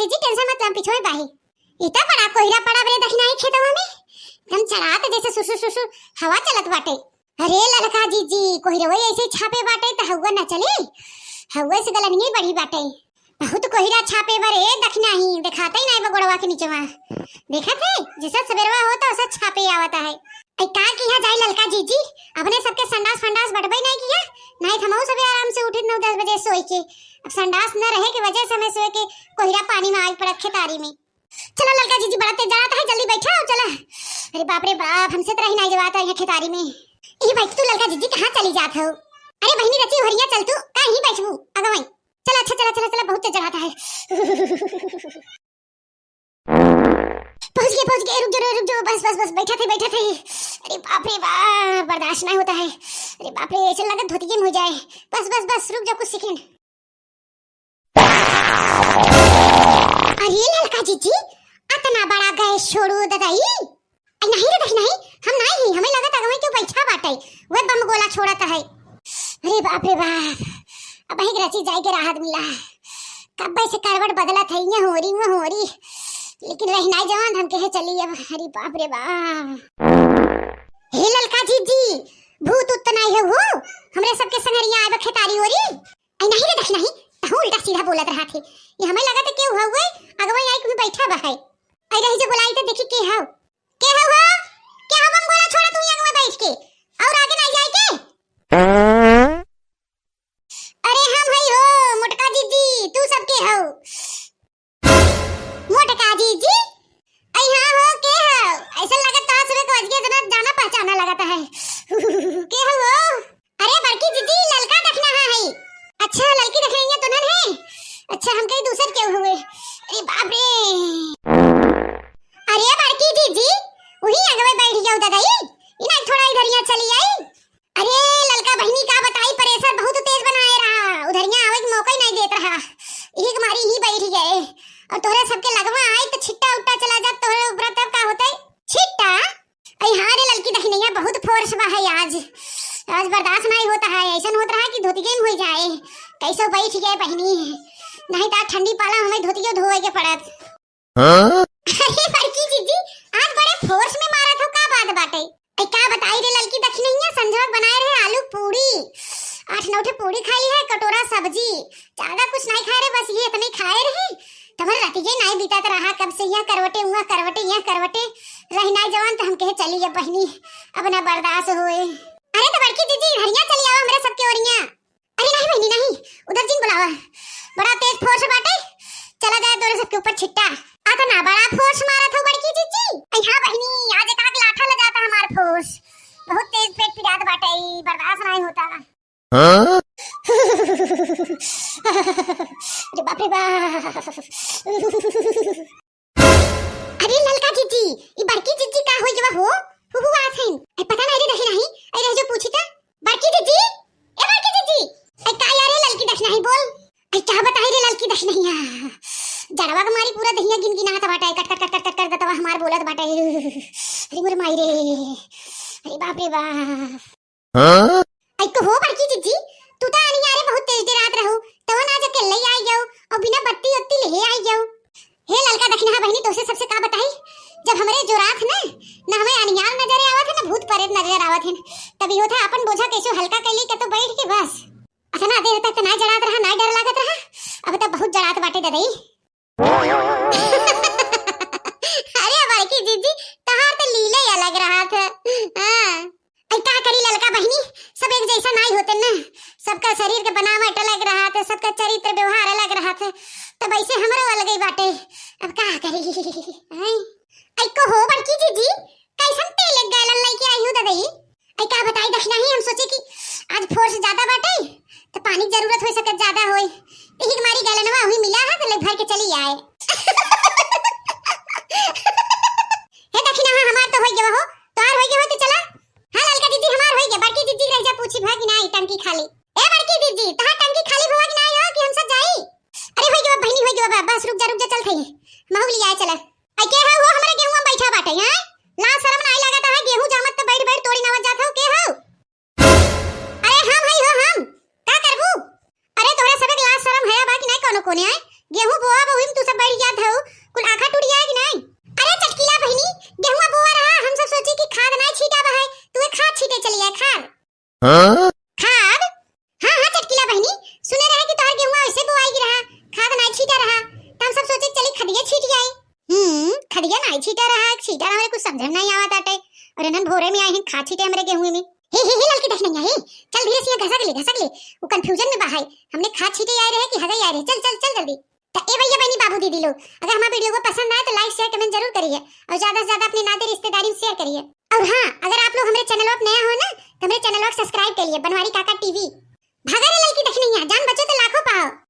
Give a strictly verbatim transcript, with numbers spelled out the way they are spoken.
जीजी tension मत ला, हम पिछवे बाही। ई त बड़ा कोहिरा पड़ा बरे दखिनाही खेतवा में, एकदम चढ़ात जैसे सुसु सुसु हवा चलत बाटे। अरे ललका जीजी, कोहिरवई ऐसे छापे बाटे त हउवा न चली, हउवे से गलनिये बढ़ी बाटे। बहुत कोहिरा छापे बरे दखिनाही, देखातई नाई बा गोड़वा के नीचवा। देखत है, जैसा सबेरवा होता वैसा छापे आवत है। ऐ का किहा जाई ललका जीजी, अपने सबके संडास फंडास बटबई नाई किहा, नाई त हमहू सबे आराम से उठित नौ दस बजे सोई के। अब संडास न रहे के वजह से हमें सोए के कोहिरा पानी में आइ पड़त खेतारी में। चला ललका जीजी, बड़ा तेज जड़ात है, जल्दी बैठा अउ चला। अरे बाप रे बाप, हमसे त रही नाई जवात है यहाँ खेतारी में। ई बैठ तू ललका जीजी, कहाँ चली जात हो? अरे बहिनी रची होरिया, चल तू, का यहीं बैठबू? अगवई। चला, अच्छा, चला, चला, चला, बहुत तेज जड़ात है। पहुँच गए, पहुँच गए, रुक जाओ, रुक जाओ, बस, बस, बस, बैठा थे, बैठा थे। अरे बाप रे बाप, बर्दाश्त नहीं होता है। अरे बाप रे, ऐसे लगत धोतिये में हो जाए। बस, बस, बस, रुक जाओ कुछ सेकंड। अरे ललका जीजी, अतना बड़ा गैस छोड़ू ददाई। अरे नहीं रे, नहीं, नहीं, हम नहीं ही, हमें लगत अगवे क्यों बैठा बाटे, वे बम गोला छोड़त है। अरे बाप रे बाप, अब एक रची जाए के राहत मिला। कब्बे से करवट बदलत है, ये होरी, वो होरी, लेकिन रही नाई जवान, हम कहे चली अब। अरे बाप रे बाप। हे ललका जीजी, भूत उत्त नाई है हो, हमरे सबके संगरिया आए बा खेतारी ओरी। अरे नहीं रे, दखिनाही, तहूँ उल्टा सीधा बोलत रहा थे। ये हमें लगत है केहू हउवे, अगवे आई कोई बैठा बा है। अरे रही जो बुलाई तो देखी के हउ। के हउ हो? के हउ बम गोला छोड़ा तू यहाँ में बैठ के? और आगे नहीं जाए के? अरे हम हई हो, मोटका जीजी, तू सब के हउ? मोटका जीजी? अरे हाँ हो, के हउ? ऐसा लगत तो सुबह को अजगे जना जाना पहचाना लगत है। के हउ हो? अरे बड़की जीजी, ललका दखिनाहा है। अच्छा, ललकी दखिनहिया तो नन है। अच्छा, हम कहीं दूसर के हुए। अरे बाप रे। अरे बड़की जीजी, वही अगवे बैठ जाओ ददाई। इना थोड़ा इधर यहाँ चली आई। अरे ललका बहिनी का बताई, प्रेशर बहुत तेज बनाए रहा, उधरिया आवे के मौका ही नहीं देत रहा, यही के मारी ही बैठ गए। और तोहरे सबके लगवा आई तो छिट्टा उट्टा चला जात तोहरे ऊपर, तब का होते? छिट्टा? अरे हाँ रे ललकी दखिनैया, बहुत फोर्स बा है आज, आज बर्दाश्त नहीं होता है। ऐसन होत रहा कि धोतिये में हो जाए, कैसो बैठ गए बहिनी, नहीं तो ठंडी पाला हमें धोतियो धोए के पड़त। हाँ? अरे बड़की जीजी, आज बड़े फोर्स में मारत हो, का बात बाटे? ऐ का बताई रे ललकी दखिनैया, संझवा बनाए रहे आलू पूड़ी, आठ नौ ठे पूड़ी खाई है, कटोरा सब्जी, ज्यादा कुछ नहीं खाए रहे, बस ये इतने खाए रहे। तुम्हारे रतिये नहीं बीतात रहा, कब से यह करवटे, वह करवटे, यह करवटे, रही नहीं जवान तो हम कहे चली अब बहिनी, अब ना बर्दाश्त होए। अरे तो बड़की जीजी, इधरिया चली आवा हमरे सबके ओरिया। अरे नहीं बहिनी नहीं, उधर जिन बुलावा, बड़ा तेज फोर्स बाटे, चला जाए तोरे सबके ऊपर छिट्टा। आ तो ना बड़ा फोर्स मारत हो बड़की जीजी। अरे हाँ बहिनी, आज एक आग लाठा ले जाता हमार फोर्स, बहुत तेज पेट पिरात बाटे, बर्दाश्त नहीं होता। हाँ? अरे बाप रे बाप। अरे ललका जीजी, ई बड़की जीजी का होई गवा हो? हुहुआत हइन। ऐ पता नहीं रे दखिनही, ऐ रह जो पूछी का। बड़की जीजी, ए बड़की जीजी, ऐ का यार रे ललकी दखिनही बोल। ऐ का बताई रे ललकी दखिनहिया, जड़वा के मारी पूरा दहिया गिनगिनात बाटे, कट कट कट कट कट कर दतवा हमार बोलत बाटे। अरे मोर माई रे, अरे बाप रे बाप। हाँ? ऐ को हो बड़की जीजी, तू तो अनियारे बहुत तेज डेरात रहू, तवन आज अकेले आई जाऊ और बिना बत्ती उत्ती लेहे आई जाऊ। हे ललका दखिनहा बहिनी, तोसे सबसे का बताई, जब हमरे जोरात न, न हमें अनियार नजरे आवत है, न भूत प्रेत नजर आवत है, तब इहो था अपन बोझा कैसे हल्का कैली के तो बैठ के बस। अतना देर तक तो ना जड़ात रहा, ना डर लागत रहा, अब तो बहुत जड़ात बाटे ददई। अरे बड़की जीजी, तहार तो लीले अलग रहत है। हाँ। ऐ का करी ललका बहिनी, सब एक जैसा नाई होते न, सबका शरीर के बनावट अलग रहत है, सबका चरित्र व्यवहार अलग रहत है, तब ऐसे हमरो अलग ही बाटे। अब का करी? हैं? ऐ को हो बड़की जीजी, कैसन तेल एक गैलन लेके आई हूँ ददई? ऐ का बताई दखिनही, हम सोचे कि आज फोर्स ज्यादा बाटे, तो पानी जरूरत हो सकत ज्यादा होए, यही के मारी गैलनवा हुई मिला है, तो ले भर के चली आए। हे दखिनहा, हमार तो होई गवा हो, तोहार होई गवा हो तो चला। हाँ ललका जीजी, हमार होई गवा, बड़की जीजी रह जा पूछी भा कि नाई टंकी खाली। ए बड़की जीजी, तोहार टंकी खाली भवा कि नाई हो कि हम सब जाई? अरे होई गवा बहिनी, होई गवा, बस रुक जा, रुक जा, चल थई, महू लिया चला। ऐ के है वो हमरे गेहूं में बैठा बाटे, हैं? लाज शरम नाई लागत है, गेहूं जामत तो बैठ बैठ तोड़ी नावत जात हो, के हो? अरे हम हई हो हम, का करबू? अरे तोहरे सबे के लाज शरम है बा कि नाई कोनो कोने आए? गेहूं बोआ बोहिम तू सब बैठ जात भोरे में आए हैं खाद छीटे हमरे गेहूं में। हे, हे, हे, ललकी दखिनैया, हे, चल धीरे से, यहाँ घसक ले, घसक ले। वो confusion में बा है, हमने खाद छीटे आए रहे कि हगई आए रहे। चल, चल, चल जल्दी। त ए भैया, बहनी, बाबू, दीदी लोग, अगर हमारा video को पसंद आए तो like, share, comment जरूर करिए और ज्यादा से ज्यादा अपने नाते रिश्तेदारी में share करिए। और हाँ, अगर आप लोग हमारे channel पर नया हो ना, तो हमारे channel को subscribe कर लिए, बनवारी काका टीवी। भागा रे ललकी दखिनैया, जान बचो तो लाखों पाओ।